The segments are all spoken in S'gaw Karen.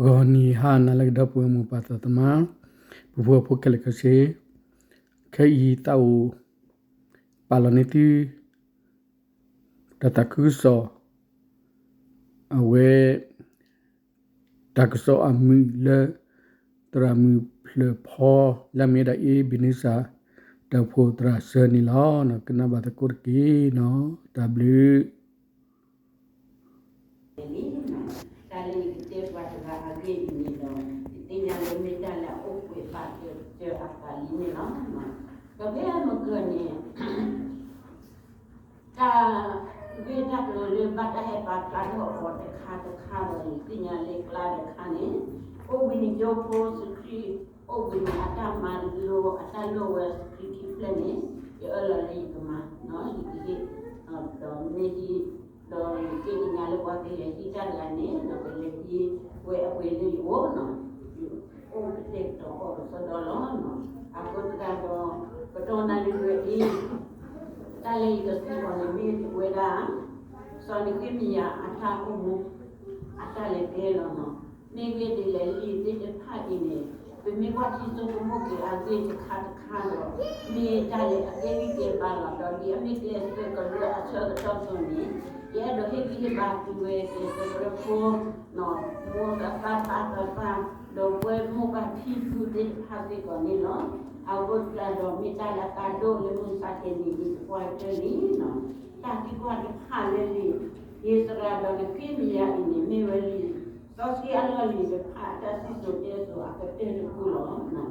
ဂီၤနံၤဟါနၤလၢအဂ့ၤ ဒီပုၢ်ဝဲၢ်မိၢ်ပၢ်သးသမါ, ပူဖိအဖိခဲလၢာ်ခဲဆ့, ခဲအံၤသးအိၣ်ပာ်လီၤန့ၢ်သု တၢ်သးခုကစီၣ်, အဝဲ တၢ်ကစီၣ်အမုာ်လၢ သရၣ်မုၣ်ဖျၢၣ်ဖီ လၢအမ့ၢ်ဝဲဒၣ် အ့ဘ့နံစၢၣ် ဒီးဖိသရၣ်စၢန့ၣ်လီၤ. ကနၣ်ဘၣ်သကိးတက့ၢ်နီၤ, တၢ်ဘျုး တၢ်လၢယကတဲပှၤတဂၤအဂ့ၢ်အံၤန့ၣ်ဒီး ယသ့ၣ်ညါလၢမ့ၢ်တၢ်လၢအအိၣ်ကွဲးပာ်စၢၤအသးလံန့ၣ်လီၤ. ဒီးဖဲမုၢ်ဂီၤန့ၣ် တၢ်ဂ့ၢ်တၢ်ကျိၤလၢဘၣ်တၢ်ဟဲပာ်ဖျါထီၣ်အီၤတခါတခါဒီး ယသ့ၣ်ညါလၢကျါတခါန့ၣ် အိၣ်ဘှံးနံၤကၠိဖိ စခရံာ် အိၣ်ဘှံးနံၤအတၢ်မၤလိအတၢ်လိၣ်ဝဲ စခရံာ်ခံဖျၢၣ်န့ၣ် ယအၢၣ်လီၤလၢယကမၤ ယကဟ့ၣ် ဒီးမ့ၢ်ဟံး ဒီးယသ့ၣ်ညါလၢပှၤကလဲၤဟံးတၢ်တဂၤန့ၣ် ဒီးကလဲၤဟံးဝဲအပှ့ၤလၢယအိၣ်နီၤ, အိၣ်ကတဲာ်ကတီၤအီၤကစီဒီလီၤ. အဃိသတးဒီး ပတီၢ်နၣ်ရံၣ်ဝဲအံၤ တၢ်လၢယကစံးအီၤန့ၣ် မ့ၢ်ဝဲဒၣ် စီၤနဃ့မယၤအတၢ်အိၣ်မူ အတၢ်လဲၤကျဲလီၤနီၤ. မ့ၢ်ဂ့ၢ်ဒ်လဲၣ် လံာ်သ့ၣ်တဖၣ်အံၤန့ၣ် ပမ့ၢ်ကွၢ်ထံဆိကမိၣ်က့ၤအဂ့ၢ်တခါတခါဒီး မ့ၢ်တၢ်လၢအကဲဂံၢ်ကဲဘါလီၤ. ဒီးဒ်အမ့ၢ်ကျဲးစၢးကရၢအဆၢကတီၢ်အသိးန့ၣ် ယအဲၣ်ဒိးဟ့ၣ်ဂံၢ်ဟ့ၣ်ဘါသုဝဲကျဲးစၢးကရၢဖိ မိၢ်သးပၢ်သးပၢ် ဒီးပဝဲမိၢ်ပၢ်ဖံဖုသ့ၣ်တဖၣ်စ့ၢ်ကီးန့ၣ်လီၤ. အဃိသတးဒီး မ့ၢ်တၢ်လၢအကါဒိၣ်လၢမုၢ်ဆါတနံၤအံၤ တကွၢ်တၢၢ်လံနီၤ. တၢ်သံကွၢ်တဖၣ်လၢလံာ်ဧ့စြၤဒီးနဃ့မယၤအံၤန့ၣ် မ့ၢ်ဝဲလံာ်စီဆှံအလီၢ်လံၤတဖၣ် အတၢ်စံၣ်စိၤတဲစိၤအကတၢၢ်တပူၤလီၤ.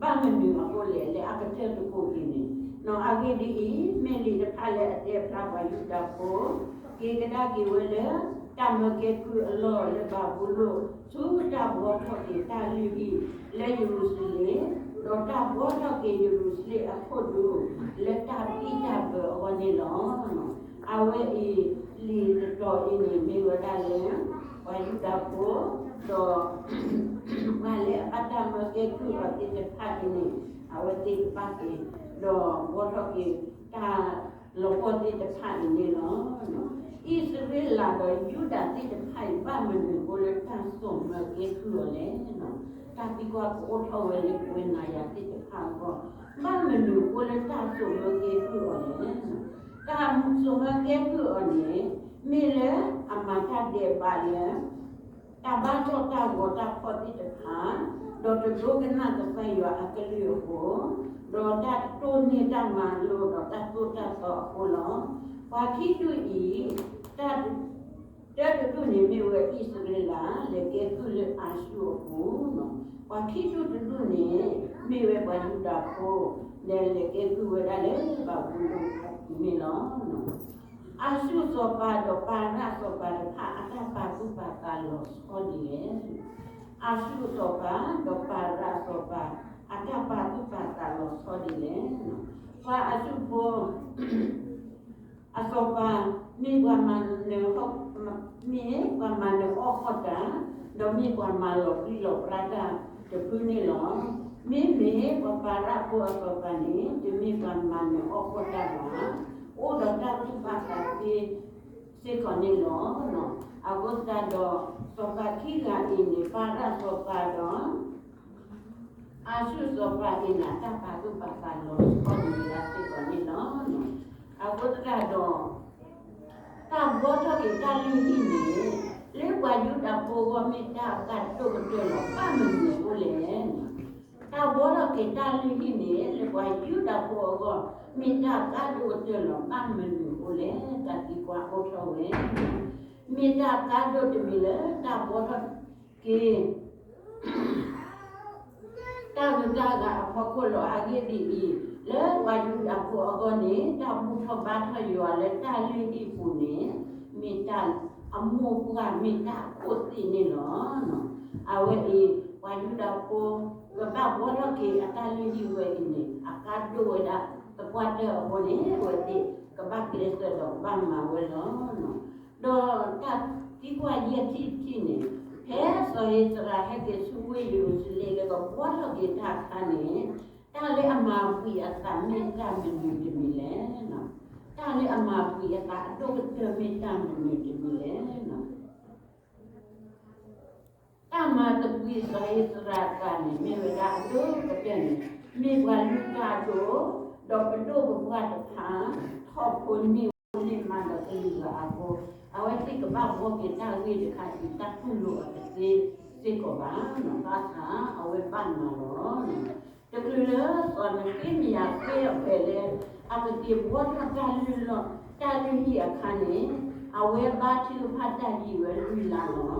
ဘၣ်မနုၤအဃိလဲၣ် လၢအကတၢၢ်တပူၤအံၤန့ၣ်နီၤ. အဂ့ၢ်ဒ်အံၤ, မ့ၢ်လံာ်တဖၣ်လၢအတဲဖျါပှၤယူဒၤဖိ က့ၤကဒါက့ၤဝဲလၢ တၢ်မၢကဲကုၢ်အလီၢ်လၢဘၤဘူလိၣ် ဆူတၢ်ဘှီထီၣ်က့ၤတၢ်လုၢ်ဟံၣ်လၢယရူၤၡလ့ၣ်, ဒီးတၢ်ဘှီထီၣ်က့ၤယရူၤၡလ့ၣ်အခိၣ်ဒူ လၢတၢ်ဘံၣ်တၢ်ဘၢအဂီၢ်န့ၣ်လီၤ. အဝဲအံၤ လံာ်တတီၤအံၤန့ၣ် မ့ၢ်ဝဲဒၣ်လၢ ပှၤယူဒၤဖိ ဒီး ပှၤလၢအဘၣ်တၢ်မၢကဲကုၢ်အီၤသ့ၣ်တဖၣ်အံၤန့ၣ် အဝဲသ့ၣ်ကဘၣ်က့ၤ ဒီးဘှီထီၣ်က့ၤတၢ်လီၤပှီၢ်သ့ၣ်တဖၣ်အံၤန့ၣ်လီၤ. အံၣ်စရ့လးဒီးယူဒၤသ့ၣ်တဖၣ်အံၤ ဘၣ်မနုၤအဃိလၢတၢ်စိာ်မၢကဲကုၢ်အီၤလဲၣ်. တၢ်သံကွၢ်ကအိၣ်ထီၣ်ဝဲလၢပဝဲနၤယၤသ့ၣ်တဖၣ်အဂီၢ်, ဘၣ်မနုၤအဃိလၢတၢ်စိာ်မၢကဲကုၢ်အီၤလဲၣ်. တၢ်စိာ်မၢကဲကုၢ်အီၤန့ၣ် မ့ၢ်လၢအမၤတၢ်ဒဲးဘးလၢ တၢ်ဘါထီၣ်တၢ်ဂီၤတၢ်ဖီၣ်သ့ၣ်တဖၣ်, ဒီးတဒိကနၣ်ကစၢ်ယွၤအကလုၢ်အဃိ, ဒီးတၢ်တတိၢ်န့ၢ်တၢ်မၤလိဒီးတၢ်သိၣ်တၢ်သီအဃိလီၤ. ပှၤခံဒူၣ်အံၤ တၢ်တဒူၣ်န့ၣ်မ့ၢ်ဝဲအံၣ်စရ့လး လဲၤကဲကုၢ်လၢအၤၡူၢ်အပူၤ, ပှၤခံဒူၣ်တဒူၣ်န့ၣ် မ့ၢ်ဝဲပှၤယူဒၤဖိ လဲၤလဲၤကဲကုၢ်ဝဲဒၣ်လၢဘၤဘူလိၣ်အပူၤန့ၣ်လီၤ. အၤၡူၢ်စီၤပၤဒီးပၤရၣ်စီၤပၤတဖၣ် အတၢ်ပာ်သူၣ်ပာ်သးလီၤဆီဒ်လဲၣ်. အၤၡူၢ်စီၤပၤဒီးပၤရၣ်စီၤပၤ အတၢ်ပာ်သူၣ်ပာ်သးလီၤဆီဒ်လဲၣ်. ပှၤအၤၡူၢ်ဖိ အစီၤပၤ မ့ၢ်ပှၤမၤနၢၤ မ့ၢ်ပှၤမၤနၢၤအီၣ်ဃီၣ်တၢ်, ဒီးမ့ၢ်ပှၤမၤလီၤပြံလီၤပြါတၢ်တဖုန့ၣ်လီၤ. မ့မ့ၢ်ပှၤပၤရၣ်ဖိအစီၤပၤန့ၣ် တမ့ၢ်ပှၤမၤနၢၤအီၣ်ဃီၣ်တၢ်ဘၣ်, အိၣ်ဒီးတၢ်သူၣ်ဘၣ်သးသ့စ့ၢ်ကီးန့ၣ်လီၤ. အဃိသတးဒီး စီၤပၤခံဂၤအံၤန့ၣ် ပၤရၣ်စီၤပၤဒီး အၤၡူၢ်စီၤပၤအံၤန့ၣ် တၢ်ပာ်သူၣ်ပာ်သးလီၤဆီဒ်ဝဲဒၣ်စ့ၢ်ကီးန့ၣ်လီၤ. အဃိသတးဒီး တၢ်ဘှီထီၣ်က့ၤတၢ်လုၢ်ဟံၣ်န့ၣ် လၢပှၤယူဒၤဖိအဂီၢ်မ့ၢ်တၢ်အကါဒိၣ်ကတၢၢ်လီၤ. ဘၣ်မနုၤအဃိလဲၣ်. တၢ်ဘှီထီၣ်က့ၤတၢ်လုၢ်ဟံၣ်န့ၣ် လၢပှၤယူဒၤဖိအဂီၢ် မ့ၢ်တၢ်အကါဒိၣ်ကတၢၢ်လီၤ. ဘၣ်မနုၤအဃိလဲၣ်. တၢ်သံကွၢ်အိၣ်ထီၣ်ဝဲ မ့ၢ်တၢ်အကါဒိၣ်တမံၤလၢတၢ်ဘှီထီၣ်က့ၤ တၢ်ဂုၤတၢ်ဂၤအဖီခိၣ်လီၤ. အဂ့ၢ်ဒ်အံၤ, လၢပှၤယူဒၤဖိအဂီၢ်န့ၣ် တၢ်ဘူၣ်ထီၣ်ဘါထီၣ်ယွၤလၢတၢ်လုၢ်ဟံၣ်ပူၤန့ၣ် မ့ၢ်တၢ်အမိၢ်ပှၢ် မ့ၢ်တၢ်အခိၣ်သ့ၣ်န့ၣ်လီၤ. အဝဲအံၤ ပှၤယူဒၤဖိ ကဘၣ်ဘှီထီၣ်က့ၤအတၢ်လုၢ်ဟံၣ်ဝဲအံၤန့ၣ် အကါဒိၣ်ဝဲဒၣ်သပှၢ်တၢၢ်အဃိန့ၣ် အဝဲသ့ၣ်ကဘၣ်ကျဲးစၢးဒီးကဘၣ်မၤဝဲလီၤ. ဒီးတၢ်သံကွၢ်ယဲၢ်ထံၣ်တထံၣ်န့ၣ်, ဖဲစီၤဧ့စြၤဟဲက့ၤဆူဝ့ၢ်ယရူၤၡလ့ၣ်လၢကဘှီထီၣ်က့ၤတၢ်အခါန့ၣ်, တၢ်လၢအမၤဘှံးအသးမ့ၢ်တၢ်မနုၤတမံၤလဲၣ်. တၢ်လၢအမၤဘှံးအသးအဒိၣ်ကတၢၢ်မ့ၢ်တၢ်မနုၤတမံၤလဲၣ်. တၢ် မၤသကွံာ်စီၤအံၣ်စရ့လးအသးန့ၣ် မ့ၢ်ဝဲဒၣ်အဒိၣ်ကတၢၢ်န့ၣ် မ့ၢ်ပှၤလုၢ်တၢ်အဒိၣ်, ဒီးပဒိၣ်ပပှၢ်တဖၣ် ထီၣ်ဖိန့ၢ်ဝဲန့ၢ်မါဒီးကလုာ်ဂၤအဃိ, အဝဲသ့ၣ်ကဘၣ်ဘှီက့ၤတၢ်ဂ့ၢ်တခါအံၤ တၢ်တူၢ်လိာ်အီၤတသ့စ့ၢ်ကီးဘၣ်, ဘၣ်ဆၣ်အဝဲဘၣ်မၤလီၤ. တချုးလၢစီၤနဃ့မယၤသ့အဖဲလၢ အကက့ၤဘှီထီၣ်တၢ်လုၢ်လီၢ် တၢ်လုၢ်ဟံၣ်အခါန့ၣ်, အဝဲဘါထုကဖၣ်တၢ်ဒ်ဝဲလွံၢ်လါလီၤ.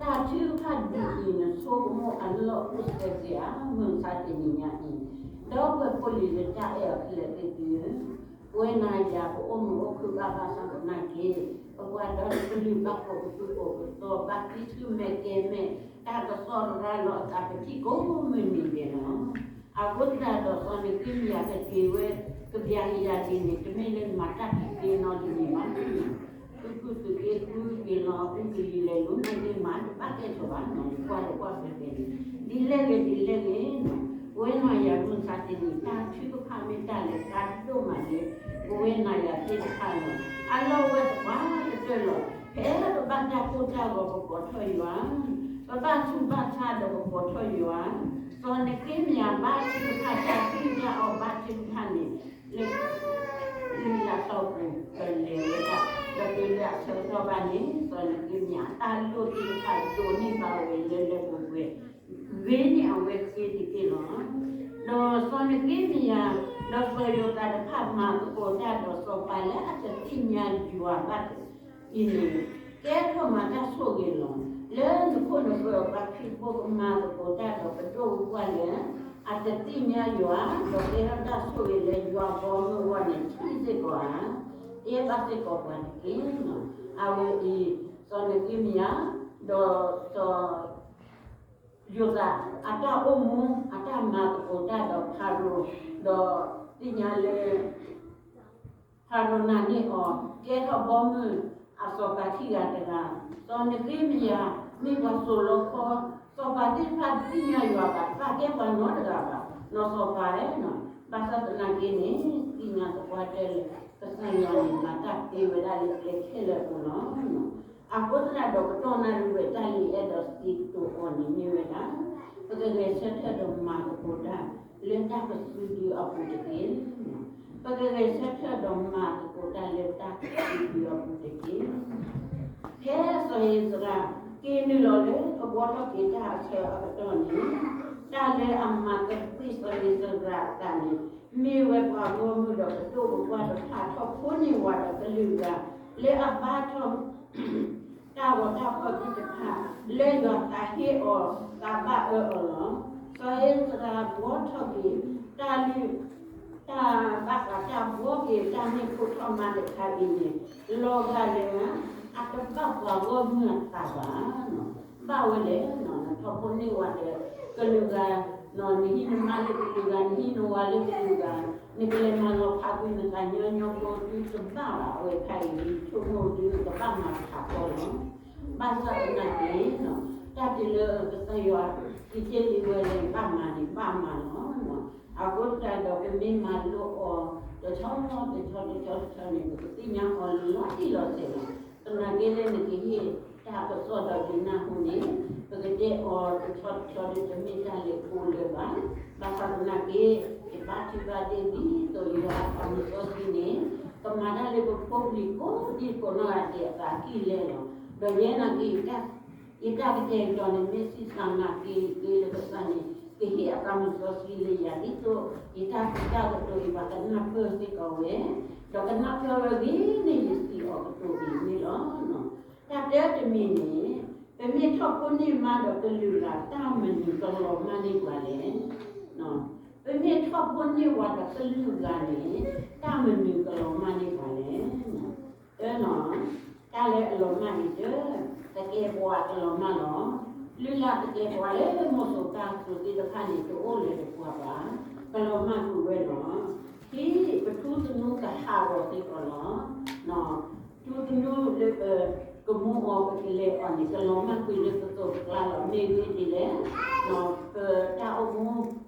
တၢ်ထုကဖၣ်ဒ်အံၤ နဆိကမိၣ်အလီၢ်အိၣ်စဲးစဲးဧါ, မုၢ်မဆါတနံၤညါအံၤ, ဒီပုၢ်ဝဲၢ်ဖိလံၤလၢတၢ်အဲၣ်အီၤခဲလၢာ်သ့ၣ်သုဧၢ, ပဝဲနၤယၤ ပအိၣ်မုာ်အိၣ်ခုၣ်ဘၣ်ဘၣ်ဆၣ်သနာ်က့, ပပှၤဒီတကလုာ်ဘၣ်ကိးပသူကိးပသီ ဘၣ်သံဆူၣ်မဲာ်ကဲၤမဲာ်, တၢ်ကစီၣ်ရၤလီၤအသးပထံၣ်ကိးမုၢ်နံၤဒဲးလီၤ. အဃိသတးဒီးစီၤနဃ့မယၤကက့ၤဝဲ ကဘျၤကယၤဒ်န့ၣ် တမ့ၢ်လၢမၤတၢ်တသ့နီတမံၤဘၣ်. သုးခိၣ်သုးက့ဃုက့ၤလီၤ အူကလံၤလဲၤလူၤန့ၢ်ဒ့ၣ်မးတဘၣ်ကဲထီၣ်ဘၣ်နီၤ ကွၢ်ဒီးကွၢ်ဖဲဖဲန့ၣ်, ဒ်လဲၣ်ဂ့ၤဒ်လဲၣ်ဂ့ၤနီၤ, ပဝဲနၤယၤမုၢ်မဆါတနံၤ တၢ်ထုကဖၣ်မ့ၢ်တၢ်လဲၤကါဒိၣ်မးလၢ ပဝဲနၤယၤသ့ၣ်တဖၣ်လီၤ. အလီၢ်ဝဲသပှၢ်ကတၢၢ်လီၤ. ဖဲပဘၣ်တၢ်ကိၢ်တၢ်ဂီၤပကိးထီၣ်ယွၤ, ပဘၣ်ဆူးဘၣ်ဆါဒီးပကိးထီၣ်ယွၤ, စီၤနဃ့မယၤဘါထုကဖၣ်တၢ်ထုကဖၣ်အီၤဘါထုကဖၣ်န့ၣ် လၢ လၢလၢ်တီၢ်ပူၤ ပလဲၤဝဲဒၣ်, ဒီးတုၤလၢအဆၢကတီၢ်ဘၣ်န့ၣ် စီၤနဃ့မယၤအတၢ်လိၣ်သ့ၣ်တဖၣ်ဒိးန့ၢ်ဘၣ်ဝဲလၢလၢပှဲၤပှဲၤ, ဂ့ၤန့ၢ်အဝဲသ့ၣ်တက့ၢ်လီၤ. ဒီးစီၤနဃ့မယၤ ဒီးစီၤယိၤသးတဖၣ်မၤသကိးတၢ်ဒီးစီၤပၤလၢအတသ့ၣ်ညါ ယွၤဘၣ် အံၤန့ၣ် ကဲထီၣ်မၤတၢ်ဆိၣ်ဂ့ၤလီၤ. လၢနခိၣ်နဃၢၤပှၤခရံာ်ဖိကမၤသကိးတၢ်ဒီးပဒိၣ်ပပှၢ်လၢ အတသ့ၣ်ညါယွၤ, ဒီးကဲထီၣ်တၢ်ဆိၣ်ဂ့ၤလၢယွၤဘီမုၢ်အဂီၢ်န့ၣ် ထံၣ်စ့ၢ်ကီးဧါ, တဲဘၣ်စ့ၢ်ကီးပှၤတက့ၢ်. အဝဲအံၤ စီၤနဃ့မယၤ ဒီးစီၤ ယိၤသး အတၢ်အိၣ်မူ အတၢ်မၤသကိးတၢ်ဒီးဖၤရိၤ, ဒီးသ့ၣ်ညါလၢ ဖၤရိၤနာ်န့ၢ်အီၤ ကဲထီၣ်ဘီမုၢ်အစီၤပၤခံဂၤတဂၤ, စီၤနဃ့မယၤ မ့ၢ်ပှၤစိာ်လီခီ, စီၤပၤသ့ၣ်တဖၣ်တသ့ၣ်ညါယွၤဘၣ်, တဘၣ်ကဲပှၤနီတဂၤဘၣ်, နီၢ်စီၤပၤဧၢ, ဘၣ်ဆၣ်သနာ်က့န့ၣ် သ့ၣ်ညါသပှၢ်တၢၢ်လၢ ကစၢ်ယွၤန့ၣ် မၤတၢ်သ့ဝဲဒၣ်လၢကျဲခဲလၢာ်အပူၤလီၤ. အဃိသတးဒီး ပတီၢ်နၣ်ရံၣ်ဝဲတၢ်လံၤအဲၣ်ဒီးစံးကတိၤအီၤန့ၣ်မ့ၢ်ဝဲဒၣ်, ပကဂဲၤဆၢထၢၣ်ဒီးမၤသကိးတၢ် လၢတၢ်ကစူၤဒုအပူၤတက့ၢ်. ပကဂဲၤဆၢထၢၣ်ဒီးမၤသကိးတၢ်လၢတၢ်ကစူၤဒုအပူၤတက့ၢ်. ဖဲစီၤအံၣ်စရ့လး က့ၤနုာ်လီၤလၢကဘှီထီၣ်က့ၤတၢ်အဆၢအကတီၢ်န့ၣ်, တၢ်လၢအမၤသဘံၣ်စီၤအံၣ်စရ့လးအသးန့ၣ် မ့ၢ်ဝဲပှၤဂီၢ်မုၢ်ဒီးပဒိၣ်ပပှၢ်တဖၣ်ထီၣ်ဖိန့ၢ်ဝၤဒီးကလုာ်ဂၤ လၢအဘါထီၣ် တၢ်ဂီၤတၢ်ဖီၣ်သ့ၣ်တဖၣ် လၢယွၤသးဟ့အီၤသးဘၣ်အၢအီၤလီၤ. စီၤအံၣ်စရ့လးဘှီထီၣ်က့ၤ တၢ်လုၢ် တၢ်ဘၣ်ဃးတၢ်ဘှီက့ၤတၢ်မ့ၢ်ခိၣ်ထီၣ်မါဒဲးခါအံၤန့ၣ်, လီၤဂာ်လၢ အတဘၣ်ပှၤဂီၢ်မုၢ်အသးဘၣ်. ဘၣ်ဝဲလဲၣ်, နထီၣ်ဖိန့ၢ်ဝၤဒီး ကလုာ်ဂၤ, နဟံးနမါလၢကလုာ်ဂၤ, နဟံးနဝၤလၢကလုာ်ဂၤ, နကလဲၤမၤလီၤဖးကွံာ်နသးညီညီဖိ သုတဘၣ်ဘၣ်. အဝဲခါအံၤ ယဆိကမိၣ်ဒုးကဘၣ်မၤတခါဃီလီၤ. ဘၣ်ဆၣ်သနာ်က့ တၢ်တုၤလၢကစၢ်ယွၤ စံးဆ့လံဝဲလၢဘၣ်မၤန့ၣ် ဘၣ်မၤလီၤ. အဃိသတးဒီး ပမ့ၢ်မၤလိအီၤ တဆီတဆီတဆီတဆီတဆီန့ၣ် ပကသ့ၣ်ညါအီၤလီၤတံၢ်လီၤဆဲးလီၤ. သနာ်က့လၢနကဟ့ၣ်တၢ်ကစီၣ်ဒီးဒုးနၢ်ဟူန့ၣ် ပကတဲအီၤတဆီတဆီဒီး တမ့ၢ်တၢ်လဲၤကိးလၢၤဘၣ်. ဘၣ်ဆၣ်သနာ်က့ ယဘါထုကဖၣ်ဒ်သိးယွၤအသးမုၢ်စီဆှံန့ၣ် ကမၤတၢ်လၢပဖိပလံၤကိးဒံကိးနီၢ်ဂၤဒဲးအသးကံၢ်လဲလီၤ. ဒီးယဲနာ်က့ ယတၢ်ကတဲာ်ကတီၤန့ၣ် မ့ၢ်ဆံးစၢ်နာ်က့ က့လၢကစၢ်န့ၣ် ကဟ့ၣ်အသးမုၢ်စီဆှံလၢယၤ ဒ်သိးယတၢ်စံးတၢ်ကတိၤအံၤ ပှၤကနၢ်ပၢၢ်စ့ၢ်ကီးဝဲ, ဒီးကနၢ်ပၢၢ်ဝဲဂ့ၤန့ၢ်ယစံးအီၤကတိၤအံၤန့ၣ်လီၤ. တၢ်တၢတမံၤန့ၣ် ပမ့ၢ်ထီၣ်ဖိန့ၢ်မါဒီးကလုာ်ဂၤ တၢ်မနုၤကလီၤမၢ်န့ၢ်ပှၤလဲၣ်. ပမ့ၢ်ထီၣ်ဖိန့ၢ်ဝၤဒီးကလုာ်ဂၤန့ၣ် တၢ်မနုၤကလီၤမၢ်န့ၢ်ပှၤလဲၣ်. တၢ်လၢအလီၤမၢ်န့ၣ်တၢ် သကဲးပဝးကလီၤမၢ်လီၤ. လုၢ်လၢ်သကဲးပဝးလၢမိၢ်စိၤပၢ်စိၤသ့ၣ်တဖၣ်န့ၣ် တအိၣ်လၢၤတပှၤဘၣ်, ကလီၤမၢ်ကွံာ်ဝဲလီၤ. ခံ, ပထူသနူကဟးဂီၤစ့ၢ်ကီးလီၤ. ထူသနူလၢပကမူအီၤ ပကလဲၤအီၤန့ၣ် ကလီၤမၢ်ကွံာ်လၢပသိးပကျါလီၤ. မ့ၢ်ဂ့ၢ်ဒ်လဲၣ်, ပတၢ်အိၣ်မူ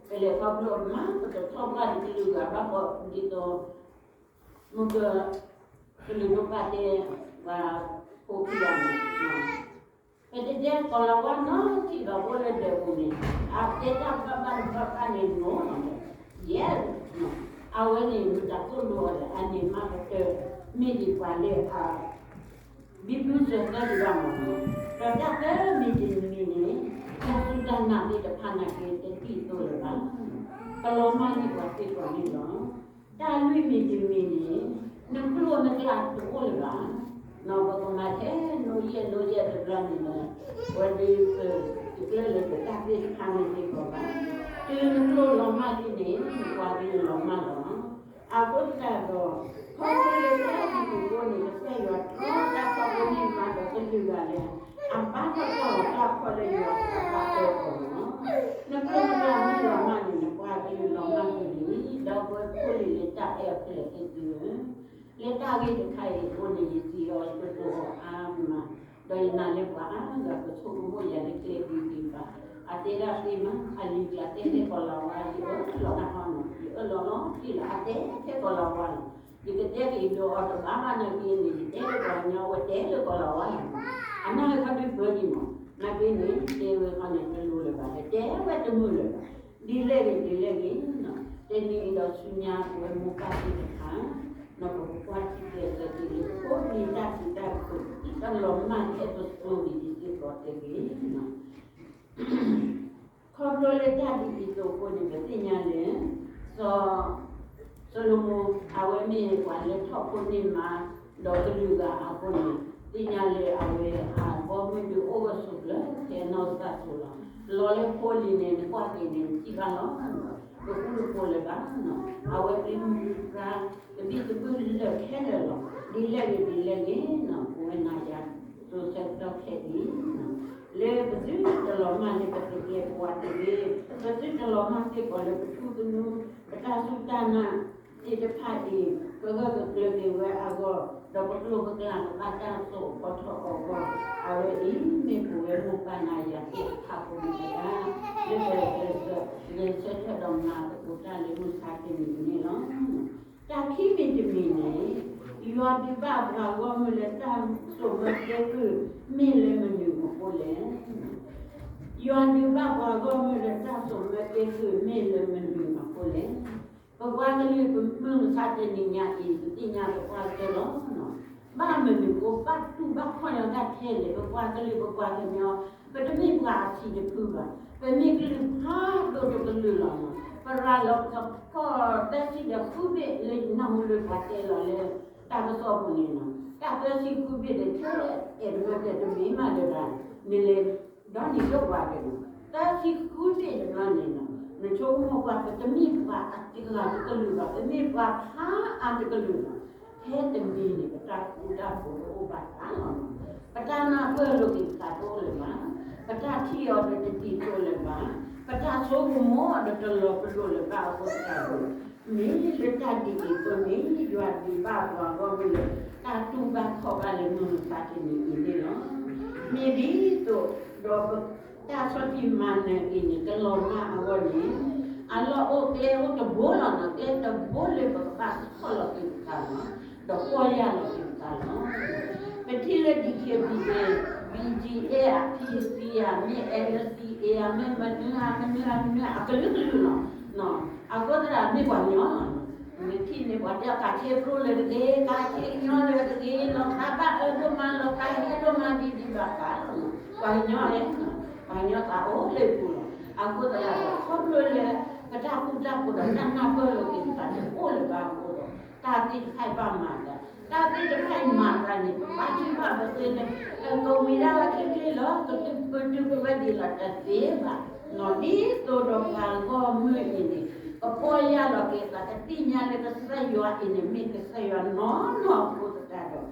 ပလဲၤခီဖျိအမး ပတထီၣ်ဘၣ်တကလုာ်ဂၤဘၣ်ဃီဒ်သိး မုၢ်က ကလုာ်ဒိၣ်ဘၣ်တဲ ပှၤဖိခံဂၤန့ၣ် ပတတဲကီၤလၤဝါနီတထံၣ်ဘၣ် အိၣ်လၢဒၢးပူၤန့ၣ်, အတဲတၢ်ဘၣ်ဘၣ်တဘၣ်ဘၣ်န့ၣ် နီၤလီၤ. ယဲ, အဝဲန့ၣ်မ့ၢ်တၢ်သိၣ်လိအီၤဒီး အန့ၣ်မ့ၢ်ကတၢၢ် မ့ၢ်ဒ်ပှၤလၢအ ဘံဘူစၢၤသၢဒံးဘၣ်မ့ၢ်နီၤ, ဒီးတၢ်သၢမံၤတမံၤန့ၣ် တၢ်စူၢ်တၢ်နာ်သ့ၣ်တဖၣ်နာ်က့ တသံၣ်သိလၢၤဘၣ်, ကလီၤမၢ်န့ၢ်ပှၤသ့ၣ်တဖၣ်န့ၣ်လီၤ. တၢ်လွံၢ်မံၤတမံၤန့ၣ် နကျိၣ်နကျဲတအိၣ်လၢၤဘၣ်, ပကမၤထဲနိယဲၢ်နိယဲၢ်တဘျီန့ၣ်လီၤ, ဝဲဒၣ်ပတကျၢၢ်လၢပတၢ်သ့ၣ်တဖၣ်န့ၣ်စ့ၢ်ကီးဘၣ်. တုၤနကျိၣ်လီၤမၢ်လံန့ၣ် နပှၤကလုာ်လီၤမၢ်လီၤ. အဃိသတးဒီး ခီဖျိလၢတၢ်ဒ်အံၤအဃိန့ၣ် ကစၢ်ယွၤတြီတၢ်ခီၣ်ဖိန့ၢ်မးဒီးကလုာ်ဂၤလၢ အဘၣ်ထီၣ်တၢ်အီၣ်တၢ်အီလၢယွၤအသးအၢအီၤလီၤ. နကျိၣ်နကျဲမ့ၢ်လီၤမၢ်န့ၣ် နပှၤကလုာ်လီၤမၢ်က့ၤလံ, ဒီပုၢ်ဝဲၢ်ဖိလံၤလၢတၢ်အဲၣ်အီၤခဲလၢာ်သ့ၣ်သုဧၢ, လၢတၢ်ဂ့ၢ်တခါအံၤအဃိန့ၣ် ယစံးအီၤယကတိၤအီၤအါမး, ဒီးယနာ်လၢပှၤအါဂၤကဆိကမိၣ်ယၤလၢကျဲဒ်အံၤဘၣ်. အတဲဒၣ်သ့မး အလံၤကျါတဲထဲကီၤလၤဝါ ယအၢၣ်လီၤတၢ်ဟီနီၤ, ယအၢၣ်လီၤလီၤတံၢ်လီၤ အတဲထဲကီၤလၤဝါလီၤ. ယကတဲက့ၤဒိးအီၤတဘၣ်ဘၣ်နာ်က့န့ၣ် ယတဲလၢပှၤကညီဝဲတဲလၢကီၤလၤဝါလီၤ. အနၢ်ဟဲခီဒုပၢဒံးမး, နာ်က့န့ၣ် တဲဝဲခီန့ၣ် တလိၤလၢၤဘၣ်, တဲဝဲတမုာ်လၢၤဘၣ်. ဒ်လဲၣ်ဂ့ၤ ဒ်လဲၣ်ဂ့ၤ, တနံၤအံၤဒီးဆူညါပဝဲမိၢ်ပၢ်သ့ၣ်တဖၣ် နီၢ်ပကကွၢ်ထံကျဲးစၢးက့ၤလၢ ဖိလံၤတၢ်စံးတၢ်ကတိၤ တၢ်လီၤမၢ်ကဲတစိၤန့ၣ် ဒ်စ့ၢ်ကီးတဲဂ့ၤ ခီဖျိလၢတၢ်ဒ်အံၤအသိးအဃိန့ၣ် ပသ့ၣ်ညါလၢ စီၤ စီၤၡလိၤမိၣ် အဝဲမ့ၢ်ပှၤလၢထီၣ်ဖိန့ၢ်မး ဒီးကလုာ်ဂၤအဃိန့ၣ် သ့ၣ်ညါလၢအဝဲအဘီမုၢ်ဒုးအိၣ်ဂၢၢ်ဆိးကျၢၤ ဖဲနီၢ်ကစၢ်ဆိးလီၤ. လီၤလၢဖိလံၤန့ၣ် နကွၢ်က့ၤန့ၣ် နထံၣ်ဘၣ်လီၤ. တဃူတဖိးလၢၤဘၣ်, အဝဲပျံၤမုၢ်ပြါ တဘံၣ်တဘုၣ်လၢာ်ခဲလၢာ်လီၤ. ဒ်လဲၣ်ဂ့ၤ ဒ်လဲၣ်ဂ့ၤ, ပဝဲနၤယၤစိၤဆၢကတီၢ်ခဲအံၤ လၢပသုတလီၤမၢ်လၢပတကျဲပဝးတဂ့ၤ, ပသုတလီၤမၢ်စ့ၢ်ကီးလၢပထူသနူ ပတၢ်စူၢ်တၢ်နာ်သ့ၣ်တဖၣ်အံၤ ကဂၢၢ်ကကျၢၤက့ၤဝဲအဂီၢ်, ဒီးပကျိာ်ပကျါကဘၣ်တၢ်စိာ်အီၤထီၣ်အီၤအဂီၢ်, အဝဲအံၤမ့ၢ်ပဝဲမိၢ်ပၢ်နၤယၤသ့ၣ်တဖၣ်အဃိန့ၣ်တဂၤ, လၢပဂဲၤဆၢထၢၣ်ဒီးမၤသကိးတၢ်လၢမုၢ်ဆါတနံၤအံၤန့ၣ်လီၤ. တၢ်ခံမံၤတမံၤန့ၣ် ယွၤဒုးဘၣ်ပှၤဂီၢ်မုၢ်လၢတၢ်စိာ်မၢကဲကုၢ် မ့ၢ်လၢမနုၤအဃိလဲၣ်. ယွၤဒုးဘၣ်ပှၤဂီၢ်မုၢ်လၢတၢ်စိာ်မၢကဲကုၢ် မ့ၢ်လၢမနုၤအဃိလဲၣ်. ပပှၤကလုာ်မုၢ်မဆါတနံၤညါအံၤ ပသ့ၣ်ညါပပှၤကလုာ်လီၤ. ဘၣ်မနုၤဃိ ဘၣ်တူၢ်ဘၣ်ခီၣ်ညီတၢ်ခဲလၢာ် ပပှၤကလုာ်ပပှၤကညီ ပတမ့ၢ်ပှၤအဆံးတဖုဘၣ်, ပမ့ၢ်ကလုာ်ဖးဒိၣ်တကလုာ်လီၤ. ပရၤလီၤပကီၢ်သၢဆံဒီးဃုဘ့ၣ်လၢနၢ်ဟူလၢပှၤတဲလီၤလၢ တၢ်ကစီၣ်ပူၤန့ၣ်လီၤ. တၢ်သၢဆံဃုဘ့ၣ်ဒီး ထဲအဲၣ်ဒိးတဲတမ့ၢ်မးလၢၤဘၣ်, မ့ၢ်လၢ ဒီးန့ၣ်ဒိၣ်ပှၤတဂၤ, သၢဆံဃုဘ့ၣ်တဘျီန့ၣ်လီၤ. နဆိကမိၣ်ကွၢ် ပတမ့ၢ်ပှၤအတဂၤတကလုာ်ဘၣ်, ပမ့ၢ်ပှၤဖးအါတကလုာ်လီၤ. ထဲတမံၤန့ၣ် ပတၢ်ဃူတၢ်ဖိးတအိၣ်ဘၣ်သးလီၤ. ပတၢ်နၢ်ပၢၢ်လိာ်က့ၤပသးတအိၣ်လၢၤဘၣ်, ပတၢ်ထံၣ်အီၤဒီးတတံာ်တိာ်လၢၤဘၣ်, ပတၢ်ဆိကမိၣ်ဒီးတလီၤပလိာ်လၢၤဘၣ်အဃိသတးဒီး မ့ၢ်လၢတၢ်ဒ်အံၤအဃိန့ၣ် ယွၤဒုးဘၣ်ပှၤဂီၢ်မုၢ်လၢ တၢ်တူၢ်ဘၣ်ခီၣ်ဘၣ်လၢမုၢ်မဆါတနံၤအံၤန့ၣ်လီၤ. မ့ၢ်ဒ်သိးဒီး တၢ်ဆီၣ်တံၢ်မၤနၢၤအံၤန့ၣ် ကလီၤမၢ်အဂီၢ်န့ၣ် အလီၢ်အိၣ်ကျဲအိၣ်တဘိလီၤနီၤ, ကျဲတဘိလၢပကဘၣ်ဆီၣ်လီၤက့ၤပသးလီၤ, ဒီးပီၢ်ယၢ်လီၤက့ၤပသးလီၤ. ပထံၣ်လၢ DKBA, BGF, PC ဧါ, မ့ၢ် NCA ဧါ, မ့ၢ်မနုၤဧါ မနုၤဧါ မနုၤဧါအကလုာ်ကလုာ်လီၤ. အဃိသတးမ့ၢ်ပှၤကညီလီၤ. နထံၣ်န့ၣ် ပှၤတဲကးဆ့ကျိလၢတဂ့ၤ, ကးဆ့ကညီလၢတဂ့ၤ, လီၤသးဘၣ်အၢဒိၣ်မး လီၤသးဟဲဒိၣ်မး ဒ်ဒ်ဘၣ်ဘၣ်လီၤ. ပှၤကညီလဲၣ်, ပှၤကညီသးအိၣ်လၢပူၤလီၤ. အဃိသတးဒီး ခီဖျိလၢ ပတၢ်ဃူတၢ်ဖိးဒီးတၢ်နၢ်ပၢၢ်လိာ်က့ၤပသးတအိၣ်လၢၤဘၣ်အဃိဒီး တၢ်သ့ၣ်တဖၣ်အံၤဘၣ်မၤသး, တၢ်သ့ၣ်တဖၣ်အံၤမၤသးန့ၣ် ပဘၣ်ထံၣ်ဘၣ်ပသ့လၢ ကဝံၤဒၣ်ဝဲချ့ချ့လီၤ, ကတုၤပတုၤပဝဲဒ်လီၤတသ့ဘၣ်. ဒ်သိးဒီးပှၤဂီၢ်မုၢ်အံၤန့ၣ် ကပီၢ်ယၢ်လီၤက့ၤသး ကသ့ၣ်ညါလၢကစၢ်ယွၤအံၤန့ၣ် မ့ၢ်ကစၢ်ယွၤနီၢ်နီၢ်အဃိသတး